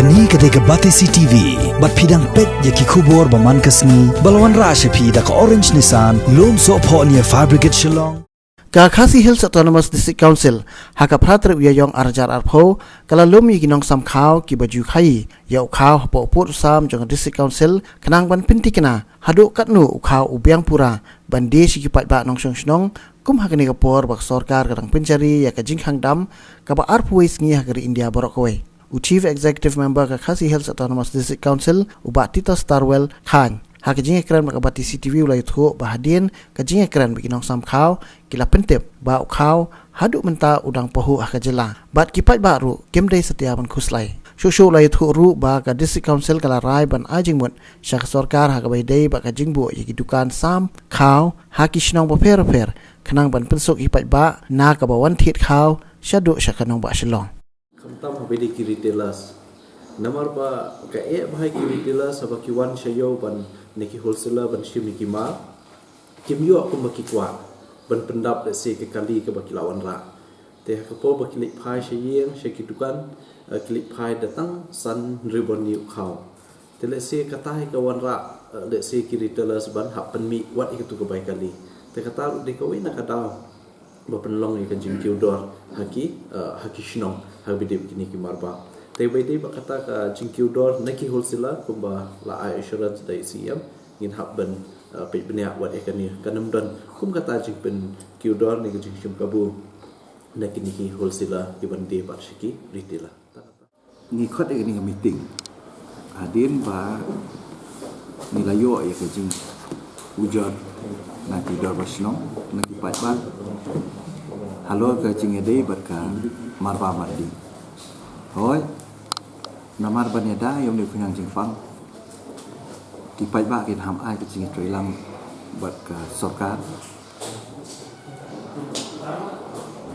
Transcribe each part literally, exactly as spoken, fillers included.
Kane ka dei ka Batesi T V, bad phi dang peit ïa ki khubor ba man ka sngi, ba la wanrah sha phi da ka Orange Nissan, Lumsohphoh near Fire Brigade Shillong. Ka Khasi Hills Autonomous District Council, ha ka phra tarik u Ïaïong ar hajar arphew, ka la lum ïa ki nongsam khaw kiba ju khaïi ïa u khaw hapoh u pud u sam jong ka District Council, khnang ban pynthikna haduh katno u khaw u biang pura ban die sha ki paidbah nongshong shnong, kum ha kane ka por ba ka sorkar ka dang pynjari ïa ka jingkhang dam kaba arphew wei sngi ha ka ri India baroh kawei. U Chief Executive Member ka Khasi Hills Autonomous District Council, u Bah Titos Tarwell Chyne, ha ka jingïakren bad ka Batesi T V u la ïathuh ba hadien ka jingïakren bad ki nongsam khaw, ki la pyntip ba u khaw haduh mynta u dang pahuh ha ka jylla, bad ki paidbah ruh kim dei satia ban khuslai. Shuh shuh u la ïathuh ruh ba ka District Council ka la rai ban ai jingmut sha ka sorkar ha kaba ïadei bad ka jingbuh ïa ki dukan sam khaw ha ki shnong bapher bapher, khnang ban pynsuk ïa ki paidbah na kaba wan thied khaw shaduh sha ka nongbah Shillong. Khamtam haba ïadei ki retailers. Namar ba ka eh bha ïa ki retailers haba ki wan sha ïew ban, ne ki wholesaler ban shim ïa ki mar, kim ïoh kumba ki kwah ban pyndap, lehse, ka kali kaba ki la wanrah. Te ha ka por ba ki leit phai sha ïing, sha ki dukan, eh, ki leit phai da tang san hynriew bun u khaw. Te lehse kata hi ka wanrah, eh, lehse ki retailers ban hap pynmih wat ïa katu ka bai kali. Te kata ruh dei kawei na ka daw ba pynlong ïa ka jingkiew dor ha ki, eh, ha ki shnong, ha kaba ïadei bad kine ki marbam. Te ba ïadei bad kata ka jingkiew dor na ki wholesaler, kumba la ai assurance da i C E M, ngin hap ban, eh, peit bniah wat ïa kane. Kan ym don kum kata jingpynkiew dor ne ka jingshim kabu na kine ki wholesaler kiban die bad sha ki retailer. Ngi khot ïa kane ka meeting hadien ba ngi la ïoh ïa ka jingujor na ki dorbar shnong, na ki paidbah, halor ka jingïadei bad ka marbam mardi. Hooid, namar ban ïada ïa une u khñiang jingpang, ki paidbah kin hap ai ka jingïatreilang bad ka sorkar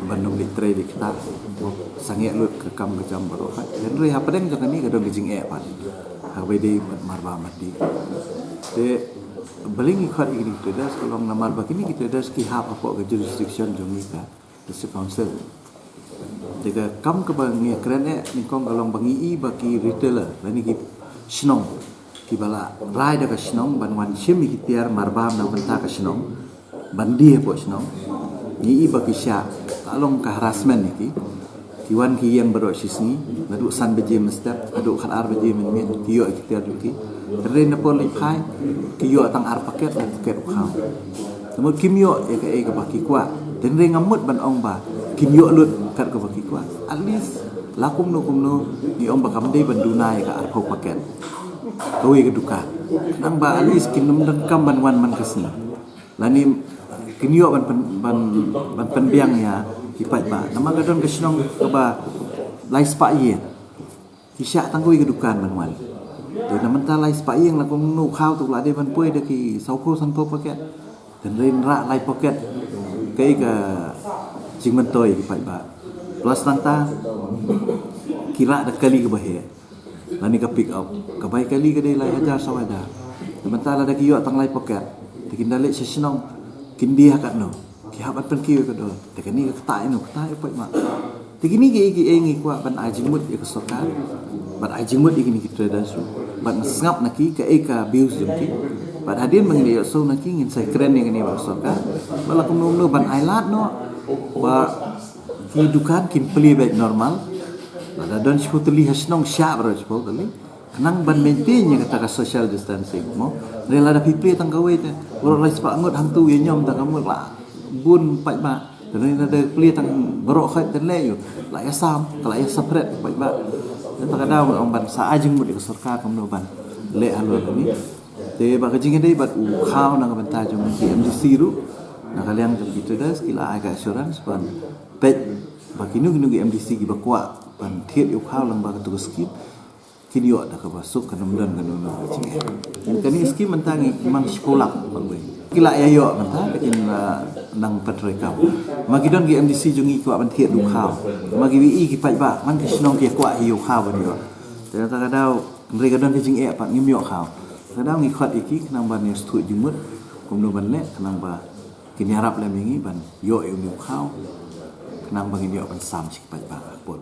ban ym leit trei leit ktah, sangeh lut ka kam ka jam baroh. Hynrei hapdeng jong kane ka don ka jingeh pat ha kaba ïadei bad marbam mardi. Te balei ngi khot ïa kine ki traders, ka long namar ba kine ki traders ki hap hapoh ka jurisdiction jong ngi, ka District Council. Te ka kam kaba ngi kren eh nyngkong ka long ba ngi i ba ki retailer lane ki shnong kiba la rai da ka shnong ban wan shim ïa ki tiar marbam na ka bynta ka shnong, ban die hapoh shnong, ngi i ba ki shah, ka long ka harassment ïa ki. Ki wan ki ïeng baroh shisngi, naduh san baje mynstep haduh khatar baje mynmiet, ki ïoh ïa ki tiar jong ki. Hynrei na por leit phai, ki ïoh tang ar paket, lai paket u khaw. Te mut kim ïoh ïa kaei kaba ki kwah. Hynrei ngam mut ban ong ba kin ïoh lut kat kaba ki kwah. At least la kumno kumno ngi ong ba kam dei ban duna ïa ka arphew paket kawei ka dukan. Khnang ba at least kin ym donkam ban wan man ka sngi. Lane kin ïoh ban pyn, ban, ban pynbiang ïa ki paidbah. Namar ka don ka shnong kaba lai spah ïing, ki shah tang kawei ka dukan ban wan. Te na mynta lai spah ïing, la kumno u khaw tu la dei ban poi da ki sawphew sanphew paket. Te hynrei ngi rah lai paket, kaei ka jingmyntoi ïa ki paidbah. Plus nangta ki rah da kali kaba heh. Lane ka pick up, ka bai kali ka dei lai hajar saw hajar. Te mynta lada ki ïoh tang lai paket, te kin da leit sha shnong, kin die ha katno? Ki hap ban pynkiew ïa ka dor. Te kane ka ktah ïa no? Ktah ïa u paidbah. Te kine kiei kiei ngi kwah ban ai jingmut ïa ka sorkar, ban ai jingmut ïa kine ki traders ruh, ban sngap na ki kaei ka views jong ki. Bad hadien ba ngin ïohsngew na ki, ngin sa kren ïa kane bad ka sorkar, ba la kumno kumno ban ai lad noh ba ki dukan kin plie beit normal. Lada don shiphew tylli ha shnong, shah baroh shiphew tylli, khnang ban maintain ïa kata ka social distancing, mo. Hynrei lada phi plie tang kawei te, baroh lai spah ngut hangto ïa ñiom tang ka mut, la bun paidbah. Hynrei lada plie tang baroh khoit te leh ïoh, la ïasam, ka la ïa separate paidbah. Te kata ka daw ong ban sa ai jingmut ïa ka sorkar kumno ban leh halor kane. Te ba ka jingïadei bad u khaw na ka bynta jong ki M D C ruh, na ka liang jong ki traders, ki la ai ka assurance ban peit ba kino kino ki M D C kiba kwah ban thied ïa u khaw lyngba katu ka skim, kin ïoh da kaba suk, kan ym don kano kano ka jingeh. Kane ka skim mynta ngi mang shiphew lak ban wei. Ki la ïa ïoh mynta, te kin, ah, nang pyntreikam. Ma ki don ki M D C jong ngi kwah ban thied ïa u khaw, ma kiwei ki paidbah man ki shnong ki kwah ïa u khaw ban ïoh. Te kata ka daw, hynrei ka don ka jingeh pat, ngim ïoh khaw. Ka daw ngi khot ïa ki khnang ban ïa sngewthuh jingmut kumno ban leh, khnang ba kin ïarap lem ïa ngi ban ïoh ïa une u khaw, khnang ba ngin ïoh ban sam sha ki paidbah ha ka por.